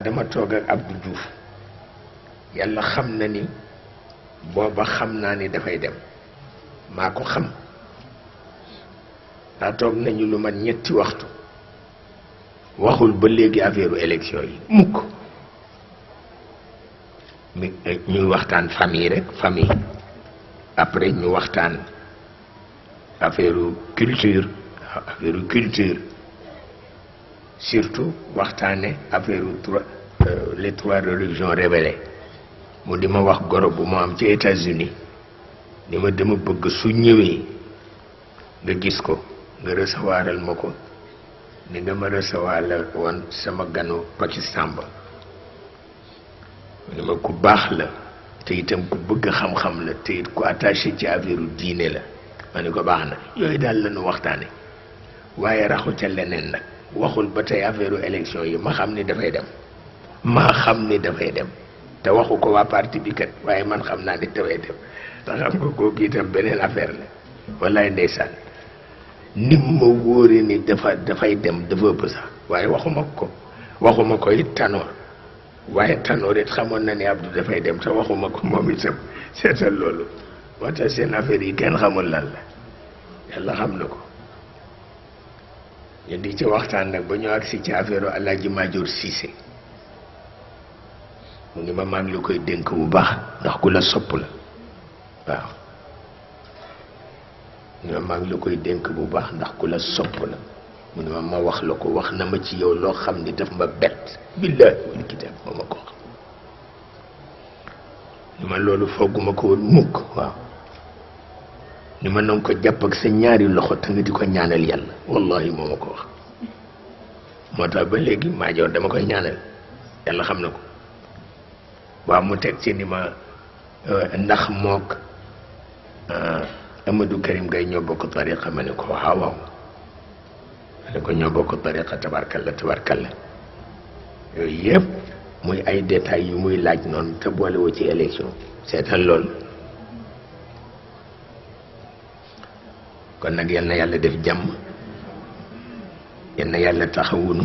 dama toog ak Abdou Diouf yàlla xam na ni booba xam naa ni dafay dem maa ko xam daa toog nañu lu man ñetti waxtu waxul ba léegi affaire élection yi mukk mi ñuy waxtaan famille rek famille après ñu waxtaan affaire culture surtout waxtaane affaire les trois religions révélées mu di ma wax goro bu mu am ci États-Unis ni ma dama bëgg su ñëwee nga gis ko nga recevoiral ma ko ni nga ma recevoir la woon sama ganu Pakistan ba ni ma ku baax la te itam ku bëgg xam-xam la te it ku attaché ci affaire diine la ma ni ko baax na yooyu daal la ñu waxtaane waaye raxu ca leneen nag waxul ba tey affaire élection yi ma xam ni dafay dem te waxu ko waa parti bi kat waaye man xam naa ni dafay dem te xam nga kooku itam beneen affaire la wallaay ndeysaan nim ma wóore ni dafay dem dafa ëpp sax waaye waxuma ko it Tanor waaye Tanor it xamoon na ni Abdou dafay dem te waxuma ko moom itam seetal loolu moo tax seen affaire yi kenn xamul lan la yàlla xam na ko ñu di ci waxtaan nag ba ñu agsi ci affaire Alaaji Maajoor Siise mu ngi ma maa ngi la koy dénk bu baax ndax ku la sopp la waaw mu ne maa ngi la koy dénk bu baax ndax ku la sopp la mu ne ma wax la ko wax na ma ci yow loo xam ni daf ma bett billaahi wal kitaab ma ko wax ni ma loolu fooguma ko woon mukk waaw ni ma nanga ko jàpp ak sa ñaari loxo te nga di ko ñaanal yàlla wallahi moo ma ko wax moo tax ba léegi Maajoor dama koy ñaanal yàlla xam na ko waaw mu teg ci ni ma ndax mook Amadou Karim Gaye ñoo bokk tariqa ma ne ko waaw waaw ma ne ko ñoo bokk tariqa tabarkalla yooyu yëpp muy ay détails yu muy laaj noonu te boolewoo ci élection seetal lool kon nag yal na yàlla def jàmm yal na yàlla taxawunu